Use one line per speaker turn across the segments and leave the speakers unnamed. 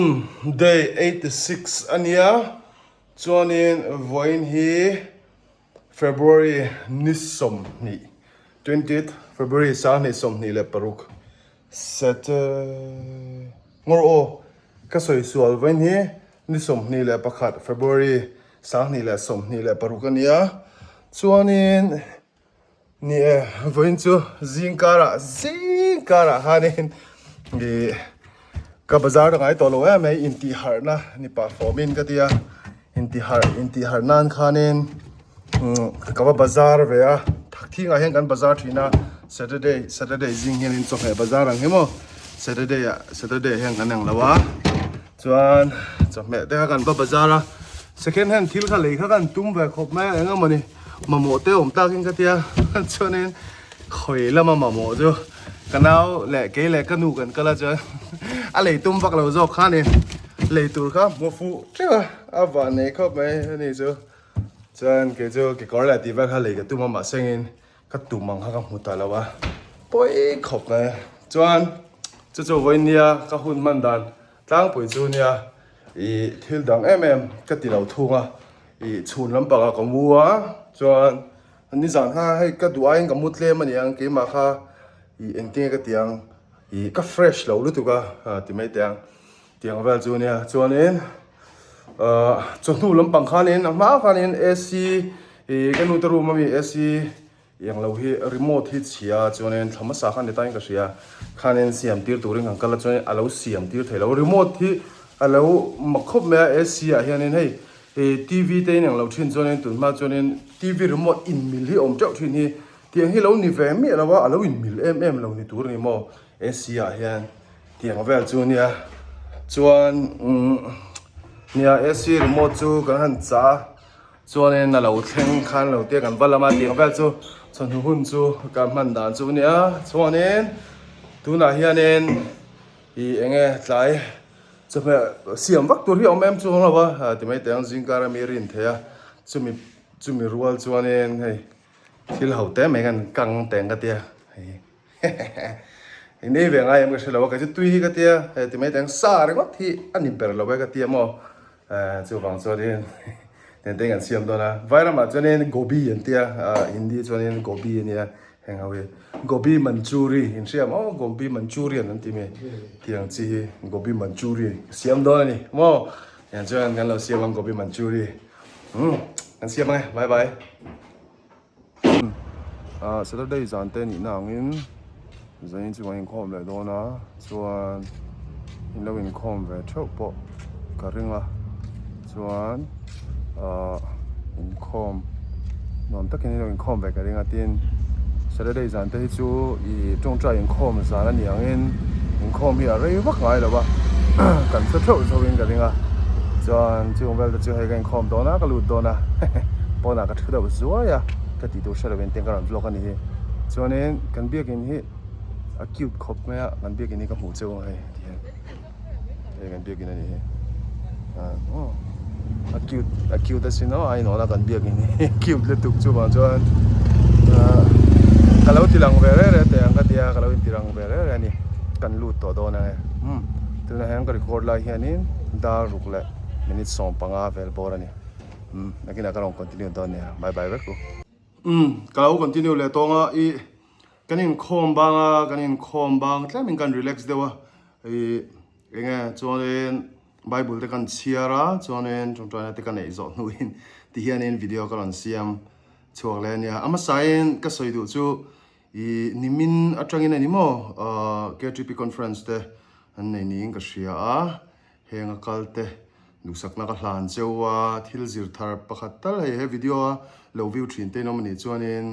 Day 86 a nia, chuanin vawiin hi February ni 20, twentieth February 2026 Saturday ngawr aw ka sawi sual vawiin hi ni 21 February 2026 a nia, chuanin. Ni e, vawiin chu zing karah zing karah khanin ih ka bazar ta ngai tawh lo em mai intih harhna ni pah fawmin ka tia intih harh intih harh nan khanin umm ka va bazar ve a thakthingah hian kan bazar thin a saturday saturday zing hianin chawhmeh bazar ang hi maw saturday ah saturday ah hian kan ang lo a. Chuan chawhmeh te kha kan va bazar a, second hand thil kha lei kha kan tum ve khawp mai a, eng emawni mamawh te awm takin ka tia chuanin khawi lama mamawh chu ka nau leh kei leh ka nu kan kal a chuan a lei tum vak lo zawk kha ani lei tur kha hmu fuh teuh a, a vah nei khawp mai ani chu chuan kei chu kekawr leh tih vel kha lei ka tum a mahsengin Ka tum ang kha ka hmu ta lo a, pawi khawp mai. Chuan chu chu vawiin nia ka hun hman dan tlangpui chu nia ih thil dang em em ka ti lo thung a, ih chhun lampangah ka mu a, chuan nizan kha hei ka duh aiin ka mu tlem a niang keimah kha ih engtin nge ka ti ang ih ka fresh lo lutuk a ti mai teh ang. Tiang vel chu nia chuanin ahh chawhnu lampang khanin a hma khanin AC ih ka nute room ami AC eng lo hi remote hi chhia chuanin thla hmasa khan ni tain ka hria khanin siam tir turin kan kal a chuanin a lo siam tir thei lo remote hi a lo mak khawp mai a AC ah hianin hei ih TV te in eng lo thin chuanin tun hma chuanin TV remote in mil hi awm teuh thin hi tiang hi lo ni ve miah lo a a lo in mil em em lo ni tur a ni maw. AC ah hian tiang vel chu nia chuan umm nia AC remote chu kan han chah a chuanin a lo thleng khan lo tia kan va lam a tiang vel chu chawhnu hun chu kan hman dan chu nia chuanin tunah hianin ih eng nge tlai chawhmeh siam vak tur hi a awm em chu awm lo va ti mai teh ang zingkar ami rin thei a chumi chumi rual chuanin hei thil ho te mai kan kang teng ka tia hei. In ei ve ngai em ka hre lo a, kei chu tui hi ka tia he ti mai teng sa ringawt hi a ni ber lo e ka tia maw chuvang chuanin tente kan siam dawn a, vairamah chuanin gobi an tia hindi chuanin gobi a nia heng ho hi gobi manchuri in hria maw gobi manchurian an ti mai tiang chi hi gobi manchuri siam dawn a ni maw tiang chuan kan lo siam ang gobi manchuri kan siam ang e bye bye. Ah Saturday zan te nihna angin zanin chu kan inkhawm leh dawn a chuan in lo inkhawm ve theuh pawh ka ring a chuan ah inkhawm nuam takin in lo inkhawm ve ka ring a tin Saturday zan te hi chu ih tawngtai inkhawm zan a nih angin inkhawm hi a rei vak ngai lo va kan hre theuh chho in ka ring a chuan chung vel te chu hei ka inkhawm dawn a ka lut dawn a pawnah ka thu deuh zuai a ka tih tur hre lovin tiang ka rawn vlog a ni hi chuanin kan biakin hi a cute khawp mai a kan biakin hi ka hmuh cheu ang hei tihian hei kan biakin a ni hi aw a cute a cute asin aw a inawna kan biakin hi cute lutuk chuvang chuan ka lo ti lang ve reng reng teh ang ka tia ka lo inti lang ve reng reng a ni kan lut tawh dawn ang e umm tunah hian ka record lai hianin dar ruk leh minute 15 vel bawr a ni umm nakinah ka rawn continue dawn nia bye bye vek u. Umm ka lo continue leh tawng a ih kan inkhawm bang a kan inkhawm bang tlemin kan relax deuh a ih eng nge chuanin Bible te kan chhiar a chuanin tawngtaina te ka neih zawh hnuin ti hianin video ka rawn siam chhuak leh a nia a hmasain ka sawi duh chu ih nimin atangin a ni maw ahh KTP conference te an nei niin ka hria a heng a kal te duhsakna ka hlan cheu a thil zir thar pakhat tal hei he video a lo view thin te in awm a nih chuanin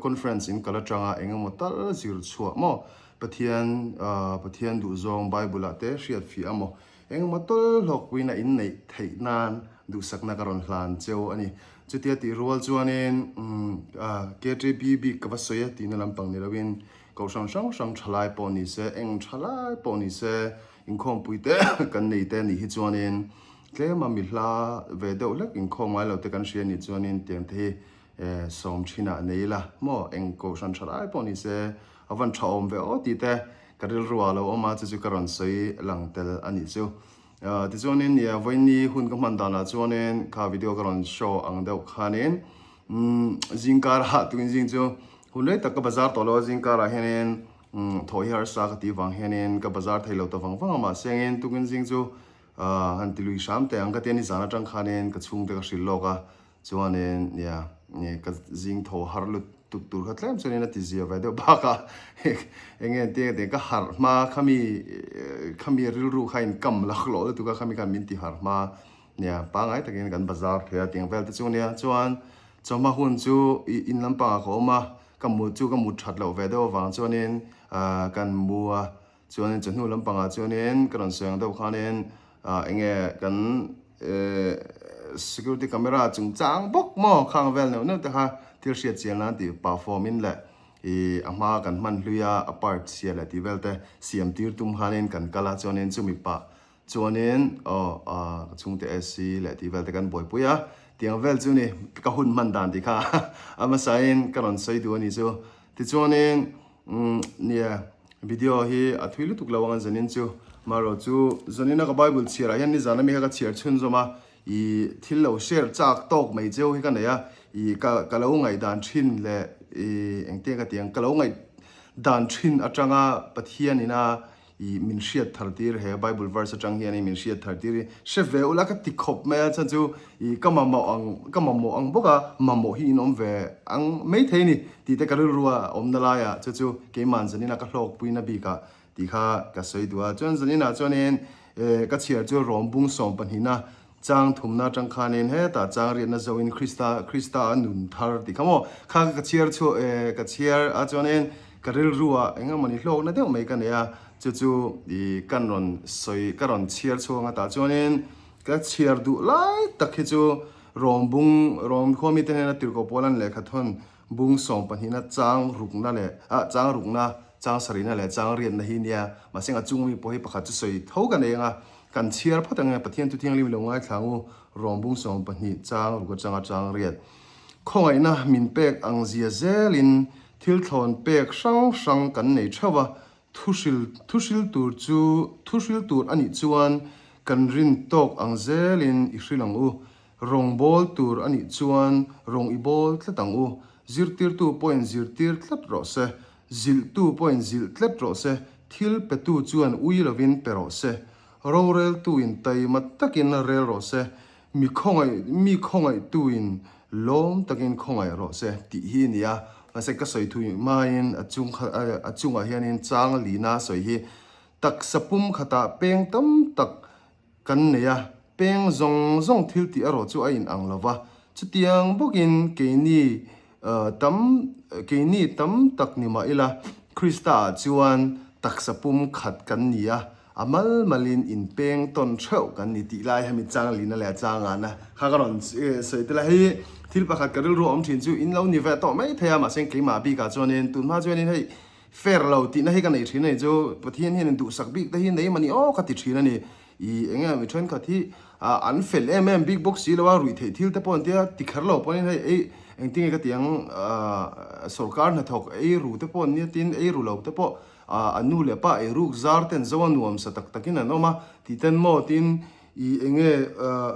conference in kal atanga eng emaw tal zir chhuah maw Pathian Pathian duhzawng Bible ah te hriat fiah a maw? Engemaw tawl hlawkpuina in neih theih nan duhsakna ka rawn hlan cheu a ni. Chutia tih rual chuanin KTP bik ka va sawi a tihna lampang ni loin Kohhran hrang hrang thalai pawh ni se, eng thalai pawh ni se, inkhawmpui te kan nei te nih hi chuanin tlema mi hla ve deuh hlek inkhawm ngai lo te kan hria nih chuanin tiang te hi sawm thinah nei ila maw? Eng Kohhran thalai pawh ni se, A van tha awm ve aw tih te ka rilru ah lo awm a, chu chu ka rawn sawi lang tel a nih chu. Tichuanin nia vawiini hun ka hman danah chuanin kha video ka rawn show ang deuh khanin zingkarah tukin zing chu hun rei tak ka bazar tawh lo a, zingkarah hianin thaw hi harsa ka tih vang hianin ka bazar thei lo ta vang vang a, mahse engin tukin zing chu han ti lui hram teh ang ka ti a ni zan atang khanin ka chhungte ka hrilh lawk a. Chuanin nia ka zing tho har lut tuk tur kha tlem chuanin a ti zia ve deuh bak a, eng nge tia ka harh hma khami khami rilru kha in kam lak lawh lutuk a khami khan min ti harh hma nia pangai takin kan bazar thei a tiang vel te chu nia chuan chawhma hun chu ih in lampangah ka awm a ka mut chu ka mut that loh ve deuh avang chuanin kan mu a chuanin chawhnu lampangah chuanin ka rawn sawi ang deuh khanin Ah enge kan eh security camera chungchang bawk maw khang vel neuh neuh te kha thil hriat chian nan tih perform in leh ih a hma kan hman hlui a a part chhia leh tih vel te siam tir tum khanin kan kal a chuanin chumi pah chuanin aw ah ka chhungte AC leh tih vel te kan buaipui a tiang vel chu ni ka hun hman dan tih kha a hmasain ka rawn sawi duh a ni chu tichuanin Umm nia, video hi a thui lutuk lo ang a zanin chu. Marawh chu zanin a ka Bible chhiar ah hian nizan ami kha ka chhiar chhun zawm a, ih thil lo share chak tawk mai cheu hi ka nei a, ih ka ka lo ngaihdan thin leh ih engtiang ka ti ang, ka lo ngaihdan thin atanga Pathian ina I min hriat thar tir he Bible verse atang hian min hriat thar tir hi hre ve ula ka ti khawp mai a chhan chu i ka mamawh ang ka mamawh ang bawk a mamawh hi in awm ve ang mai thei ni tih te ka rilru a awmna laiah chu chu keimah zanina ka hlawkpuina bikah tih kha ka sawi duh a chuan zaninah chuanin ka chhiar chu rawm bung sawm pahnihna Chang thumna atang khanin hetah chang riatna zoin Krista Krista a nun thar tih kha maw? Kha ka chhiar chhuah eh ka chhiar a chuanin ka rilru ah eng emawni hlawkna deuh mai ka nei a, chu chu ih kan rawn sawi ka rawn chhiar chhuak ang atah chuanin ka chhiar duh lai tak hi chu Rom bung Rom khua mite hnena tirhkoh pawl an lehkha thawn bung sawm pahnihna chang rukna leh ah chang rukna chang sarihna leh chang riatna hi nia mahse a chung mi pawh hi pakhat chu sawi tho ka nei ang a. Kan chhiar phawt ang e, Pathian chu Thianghlim lo ngaithla ang u, Rawmbung 12 chang ruk atanga chang riat. Khawngaihna min pek ang zia zelin thil thlawn pek hrang hrang kan nei theuh a, thuhril thuhril tur chu thuhril tur a nih chuan kan rin tawk ang zelin i hril ang u, rawng bawl tur a nih chuan rawng i bawl tlat ang u, zirtirtu pawhin zirtir tlat rawh se, Zilhtu pawhin zilh tlat rawh se, thil petu chuan ui lovin pe rawh se, roreltuin taima takin rel rawh se, mi khawngaih mi khawngaihtuin lawm takin khawngaih rawh se tih hi a ni a. Mahse ka sawi thui hmain a chung kha a chungah hianin chang lina sawi hi taksa pum khatah peng tam tak Kan nei a, peng zawng zawng thil tih erawh chu a in ang lo va, chutiang bawkin keini tam keini tam tak ni mah ila, Krista ah chuan taksa pum khat kan ni a, a mal malin in peng tawn theuh kan ni tih lai hemi chang lina leh a chang ana kha ka rawn sawi tel a, hei thil pakhat ka rilru a awm thin chu in lo ni ve tawh mai thei a, mahse keimah bikah chuanin tunhma chuanin hei Fair lo tihna hi ka nei thin a ni chu Pathian hian in duhsak bik te hi nei mah ni aw ka ti thin a ni. I eng nge mi thenkhat hi an fel em em bik bawk si lo a, ruih theih thil te pawh an tia ti kher lo pawhin hei ei engtin nge ka ti ang sorkar hnathawk ei ru te pawh an nia tin ei ru lo te pawh an nu leh pa ei ruk zar ten zo a nuam sa tak takin an awm a tih ten maw tin i eng nge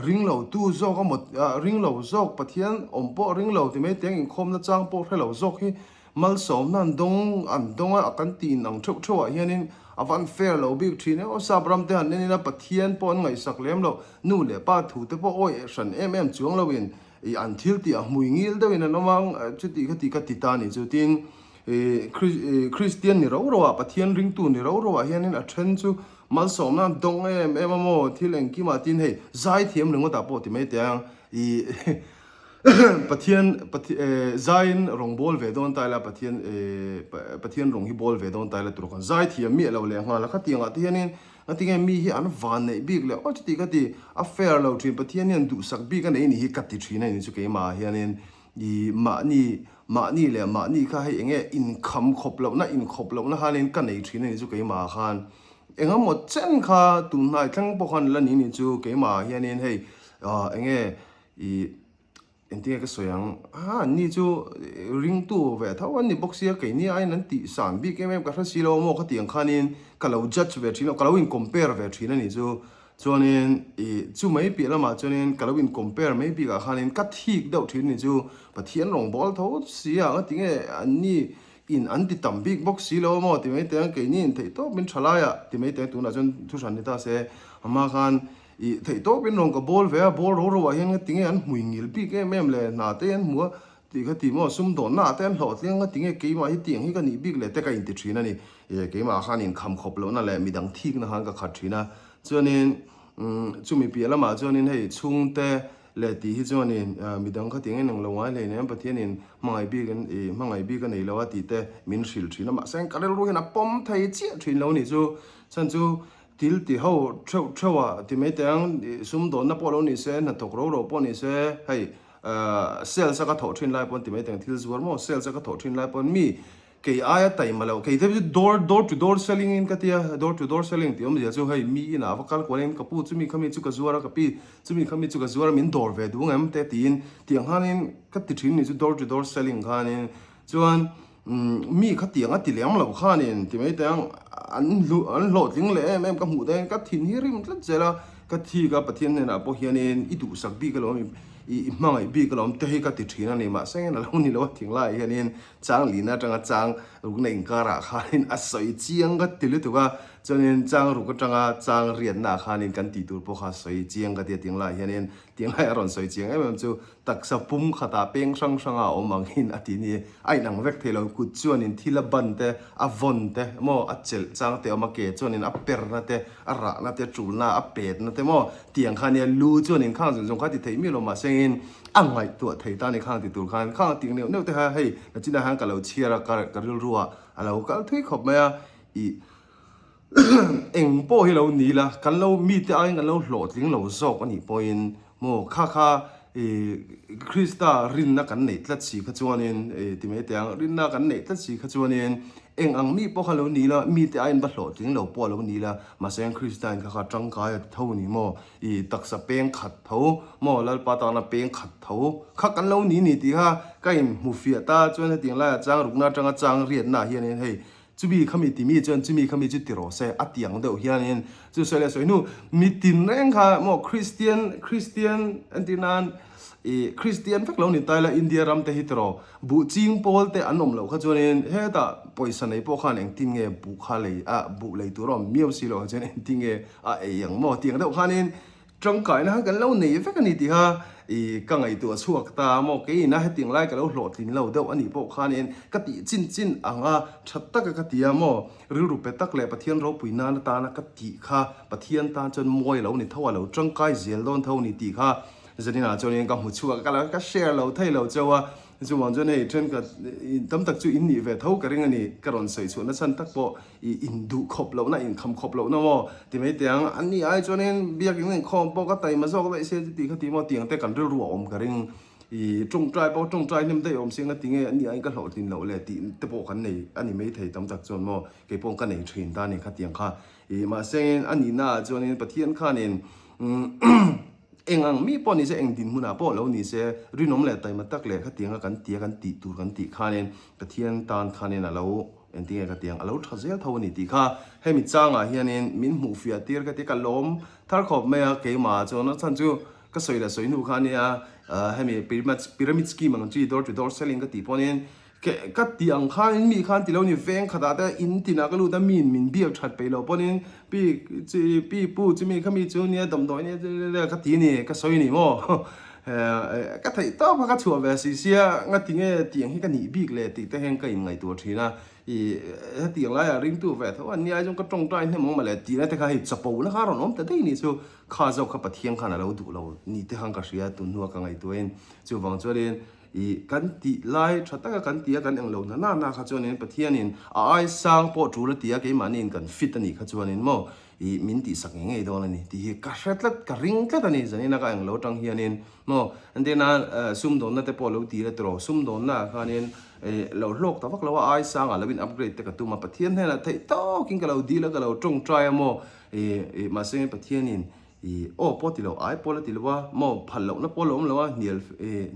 ring lo tu zawk a maw ring lo zawk Pathian awm pawh ring lo ti mai tiang inkhawmna chang pawh hre lo zawk hi Malsawmna an dawng an dawng a, kan tih in ang theuh theuh ah hianin a van fair lo bik thin e. Aw sap ram te han en ila Pathian pawh an ngaihsak lem lo, nu leh pa thu te pawh awi hran em em chuang lo in ih an thil tih a hmui ngil deuh in an awm a, chuti kha ti ka ti ta ni chu tin ih Kristian ni ro ro ah Pathian ringtu ni ro ro ah hianin a then chu malsawmna an dawng em em a maw thil engkim ah tin hei zaithiam ringawt ah pawh ti mai teh ang ih Pathian zaiin rawng bawl ve dawn ta ila Pathian Pathian rawng hi bawl ve dawn ta ila tur kan zai thiam miah lo leh nghal a khatiangah te hianin ngatinge mi hi an van neih bik leh aw chuti ka ti a fair lo thin Pathian hian duhsak bik a nei ni hi ka ti thin a ni chu keimah ah hianin i mahni mahni leh mahni kha hei enge inkham khawp lohna inkhawp lohna khanin ka nei thin a ni chu keimah ah khan engemaw chen kha tunhnai thleng pawh khan la ni ni chu keimah ah hianin hei enge I Engtinge ka sawi ang? Ha, anni chu ringtu ve tho an ni bawk sia, keini aiin an tih san bik em em ka hre si lo maw khatiang ang khanin ka lo judge ve thin a, ka lo in compare ve thin a nih chu. Chuanin ih chu mai piah lamah chuanin ka lo in compare mai bikah khanin ka thik deuh thin a nih chu. Pathian rawngbâwl tho si a, ngatinge anni in an ti tam bik bawk si lo maw ti mai teh ang, keini in theih tawp in tha laiah ti mai teh ang, tunah chuan thu hran ni ta se, amah khan Ih, theih tawpin rawn ka bawl ve a, bawl ro ro ah hian nga tinge an hmui ngil bik em em le, hna te an hmu a tih kha ti maw, sumdawnna ah te an hlawh tliang nga tinge keimah hi tiang hi ka nih bik le te ka inti thin a ni. Ih, keimah khan inkham khawp lohna leh midang thikna khan ka khat thin a, chuanin umm chumi piah lamah chuanin hei chhungte leh tih hi chuanin midang kha tiang in englo ngai hleinem Pathianin hmangaih bik an ih hmangaih bik a nei lo a tih te min hrilh thin a, mahse ka rilru hian a pawm thei chiah thin lo nih chu, chhan chu Thil ti ho theuh theuh a ti mai teh ang, sumdawnna pawh lo ni se, hnathawk ro ro pawh ni se, hei sales a ka thawh thin lai pawn ti mai teh ang, thil zuar maw sales a ka thawh thin lai pawn mi kei aia taima loh, kei te chu door door to door selling in ka tia, door to door selling tih awmzia chu hei mi inah va kal kual in ka pu chumi khami chu ka zuar a, ka pi chumi khami chu ka zuar a min dawr ve duh ang em te tiin tiang khanin ka ti thin ni chu door to door selling khanin chuan Mi khatiang a ti lem lo khanin ti mai teh ang, an hlu an hlawhtling leh em em ka hmuh dahin ka thin hi rim tlat zel a, ka thik a Pathian hnenah pawh hianin i duhsak bik alawm i i hmangaih bik alawm te hi ka ti thin a ni mahse engin a lo ni lo a thinglaiah hianin chang lihna atanga chang rukna inkarah khanin a sawi chiang ka ti lutuk a, chuanin chang ruk atanga chang riatnaah khanin kan tih tur pawh kha sawi chiang ka ti a tinglaiah hianin tinglaiah a rawn sawi chiang em em chu Taksa pum khatah peng hrang hranga a awm angin a ti ni. A inang vek thei lo, kut chuanin thil a ban te, a vawn te maw, a chelh chang te a awm a, ke chuanin a perna te, a rahna te, a tulna, a petna te maw tiang kha nia, lu chuanin khang zawng zawng kha ti thei miah lo mahsengin a ngaihtuah thei ta a ni khang ti tur khan, khang tih neuh neuh te kha hei nachinah hian ka lo chhiar a, ka rilruah a lo kal thui khawp mai a, ih. Eng pawh hi lo ni la, kan lo mite aiin kan lo hlawhtling lo zawk a nih pawhin maw kha kha ih Krista rinna kan neih tlat si kha chuanin ih ti mai teh ang, rinna kan neih tlat si kha chuanin eng ang mi pawh kha lo ni la, mite aiin va hlawhtling lo pawh a lo ni la, mahse Krista in kha kha tangkai a ti tho a ni maw, ih taksa peng khat tho maw Lalpa tana peng khat tho kha kan lo ni ni tih kha ka inhmu fiah ta chuan hetiang laiah chang rukna atanga chang riatna ah hianin hei Chumi khami timi chuan chumi khami chu ti rawh se a tiang deuh hianin chu sawi leh sawi hnu mitin reng kha maw Kristian Kristian an tih nan ih Kristian vek lo ni ta ila India ram te hi ti rawh buh ching pawl te an awm loh kha chuanin hetah pawisa nei pawh khan engtin nge buh kha lei a buh lei tur a awm miau si loh kha chuan engtin nge a ei ang maw tiang deuh khanin Tangkaina khan kan lo nei vek a ni tih kha i ka ngaihtuah chhuak ta a maw, keiin a hetiang lai ka lo hlawhtlin lo deuh a nih pawh khanin ka tih chin chin ang a, tha taka ka ti a maw, rilru pe tak leh Pathian ropui nan atana ka tih kha Pathian tan chuan mawi a lo ni tho a, lo tangkai zel dawn tho a ni tih kha zaninah chuanin ka hmu chhuak a, ka lo ka share lo thei lo chauh a, chuvang chuan hei thenkhat tam tak chu in nih ve tho ka ring a ni, ka rawn sawi chhuahna chhan tak pawh. I induh khawp lohna, inkham khawp lohna maw ti mai teh ang. An ni ai chuanin biakin inkhawm pawh ka taima zawk daih se chu ti kha ti maw tiang te kan rilru a awm ka ring. I tawngtai pawh tawngtai hnem daih awm si anga ti nge an ni aiin ka hlawhtlin loh le tih te pawh kan nei a ni maithei tam tak chuan maw kei pawh ka nei thin ta a ni kha tiang kha. I mahse a nihna ah chuanin Pathian khanin Eng ang mi pawh ni se, eng dinhmunah pawh lo ni se, rinawm leh taima tak leh khatianga kan tia kan tih tur kan tih khanin Pathian tan khanin a lo engtinge ka tiang a lo tha zel tho a ni tih kha hemi changah hianin min hmuh fiah tir ka ti ka lawm thar khawp mai a keimah chuan a chhan chu ka sawi leh sawi hnu kha ania hemi pyramid scheme ang chi door to door selling ka tih pawhin Ke ka tih ang khanin mi khan ti lo ni veng khatah te in tinah ka lut a miin min biak that peih loh pawhin pi chi pi pu chumi khami chu nia damdawi nia chu ka ti ni ka sawi ni maw ka theih tawp kha ka chhuah ve si sia nga ti nge tiang hi ka nih bik le tih te hian ka in ngaihtuah thin a i hetiang laiah ringtu ve tho an nia chuan ka tawngtai hnem ang mawle tihna te kha hei chapo na kha a rawn awm ta daih ni chu kha zawk kha Pathian khan a lo duh lo ni te khan ka hria tun hnua ka ngaihtuahin chuvang chuanin I kan tih lai tha taka kan ti a, kan englo hna na na kha chuanin Pathianin a ai sang pawh tul a ti a, keimahniin kan fit a nih kha chuanin maw i min tihsak ngei ngei dawn a ni tih hi ka hre tlat, ka ring tlat a ni. Zanina ka englo atang hianin maw entirna sumdawnna te pawh lo ti la tiraw, sumdawnna ah khanin lo hlawk ta vak lo a, ai sangah lo in upgrade te ka tum a, Pathian hnenah theih tawkin ka lo dil a, ka lo tawngtai a maw i mahse Pathianin. I aw pawh ti lo, ai pawh la ti lo a, maw phal lohna pawh la awm lo a, hnial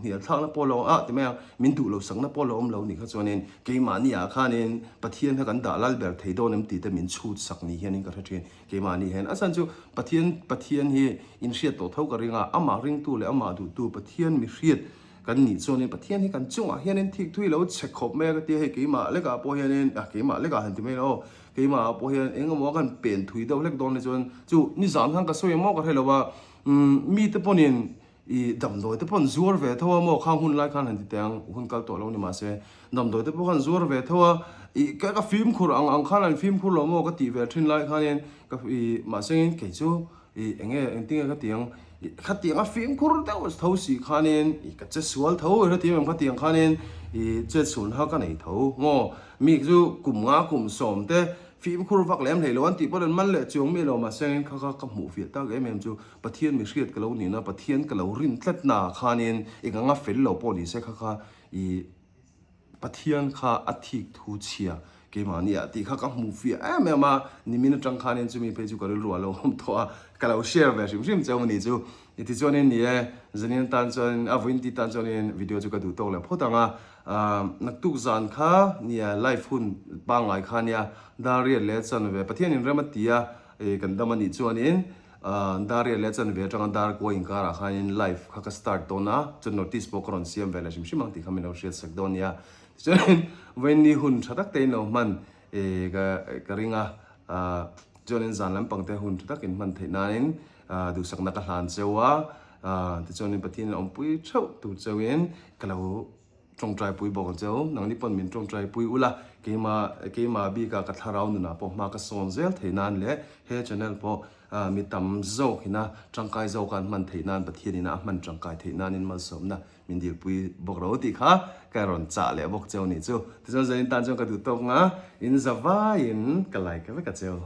hnial thlakna pawh la awm a ti mai ang, min duh lo sakna pawh la awm lo nih kha chuanin keimahni ah khanin Pathian kha kan dah lal ber thei dawn em tih te min chhut sak ni hianin ka hre thin. Keimahni hian a chhan chu Pathian Pathian hi inhriat tawh tho ka ring a, amah ringtu leh amah duhtu Pathian mihriat kan nih chuanin Pathian hi kan chungah hianin thik thui lo che khawp mai a ka ti a, hei keimah lekah pawh hianin ah keimah lekah han ti mai lo aw. Keimah ah pawh hian eng emaw kan pen thui deuh hlek dawn ni chuan chu nizan khan ka sawi emaw ka hre lo a, umm mite pawhin ih damdawi te pawh an zuar ve tho a maw khang hun lai khan han ti teh ang hun kal tawh lo ni mahse damdawi te pawh khan zuar ve tho a ih ka ka fimkhur ang ang khan an fimkhur lo maw ka tih ve thin lai khanin ka ih mahse kei chu Ih enge engtinge ka ti ang ih khatiang a fimkhur deuh tho si khanin ih ka che sual tho i hrethiam em khatiang khanin ih chet sualna kha ka nei tho maw mi chu kum nga kum sawm te fimkhur vak lem hlei lo an tih pawh an man leh chuang mi lo mahse engin kha kha ka hmuh fiah tak em em chu Pathian mi hriat ka lo nihna Pathian ka lo rin tlatna khanin eng anga fel lo pawh ni se kha kha ih Pathian kha a thik thu chhia keimahni ah tih kha ka hmuh fiah em em a, nimin atang khanin chumi phei chu ka rilru a lo awm tawh a, ka lo share ve hrim hrim cheu a ni chu. Tichuanin ni e, zanin atan chuanin a vawiin ti tan chuanin video chu ka duh tawk leh phawt ang a, naktuk zan kha nia live hun pangngai kha nia dar riat leh chanve Pathianin rem a ti a, kan dam a nih chuanin Dar riat leh chanve atanga dar kuai inkarah khanin live kha ka start dawn a, chuan notice pawh ka rawn siam ve leh hrim hrim ang tih kha min lo hriat sak dawn nia. Tichuanin vawiinni hun tha tak te in lo hman ka ka ring a, chuanin zan lampang te hun tha tak in hman theih nanin duhsakna ka hlan cheu a, tichuanin Pathianin awmpui theuh tur cheuin ka lo Tawngtai pui bawk ang cheu, nangni pawn min tawngtai pui ula, keimah keimah bikah ka thlarau nunah pawh hma ka sawn zel theih nan leh he channel pawh mi tam zawk ina tangkai zawk an hman theih nan Pathian ina a hman tangkai theih nanin malsawmna min dilpui bawk ro tih kha ka rawn chah leh bawk cheu nih chu. Tichuan zanin tan chuan ka duh tawk nga in zavaiin ka like vek a cheu.